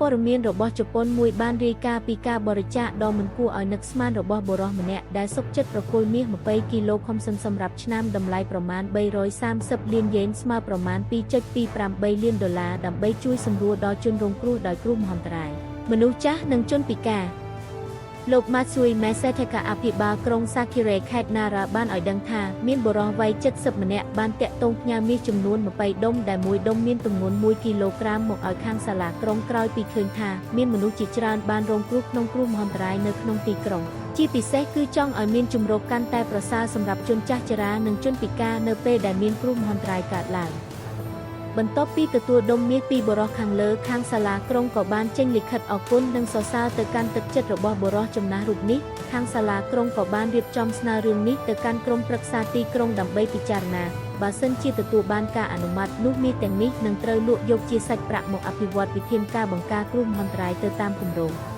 ព័ត៌មានរបស់ជប៉ុនមួយបានរាយការណ៍ពីការបរិច្ចាគដ៏មិនគួរឲ្យនឹកស្មានរបស់បុរសម្នាក់ដែលសុខចិត្តប្រគល់មាស20គីឡូខុំសិនសម្រាប់ឆ្នាំតម្លៃប្រមាណ330លានយេនស្មើប្រមាណ2.283លានដុល្លារដើម្បីជួយសម្រួលដល់ជនរងគ្រោះដោយគ្រោះមហន្តរាយមនុស្សចាស់និងជនពិការលោក Matsui Masataka អភិបាលក្រុង Sakire ខេត្ត Nara បានឲ្យដឹងថាមានបុរសវ័យ70ម្នាក់បានតាក់ទងផ្ញើមាសចំនួន20ដុំដែលមួយដុំមានទម្ងន់1គីឡូក្រាមមកឲ្យខាងសាលាក្រុងក្រោយពីឃើញថាមានមនុស្សជាច្រើនបានរងគ្រោះក្នុងគ្រោះមហន្តរាយនៅក្នុងទីក្រុងជាពិសេសគឺចង់ឲ្យមានជម្រកកាន់តែប្រសើរសម្រាប់ជនចាស់ជរានិងជនពិការនៅពេលដែលមានគ្រោះមហន្តរាយកើតឡើង។បន្ទាប់ពីទទួលដុំមាសពីបុរសខាងលើខាងសាលាក្រុងក៏បានចេញលិខិតអរគុណនិងសរសើរទៅកាន់ទឹកចិត្តរបស់បុរសចំណាស់រូបនេះខាងសាលាក្រុងក៏បានរៀបចំស្នើរឿងនេះទៅកាន់ក្រុមប្រឹក្សាទីក្រុងដើម្បីពិចារណាបើសិនជាទទួលបានការអនុម័តនោះមាសទាំងនេះនឹងត្រូវលក់យកជាសាច់ប្រាក់មកអភិវឌ្ឍវិធានការបង្ការគ្រោះមហន្តរាយទៅតាមគម្រោង។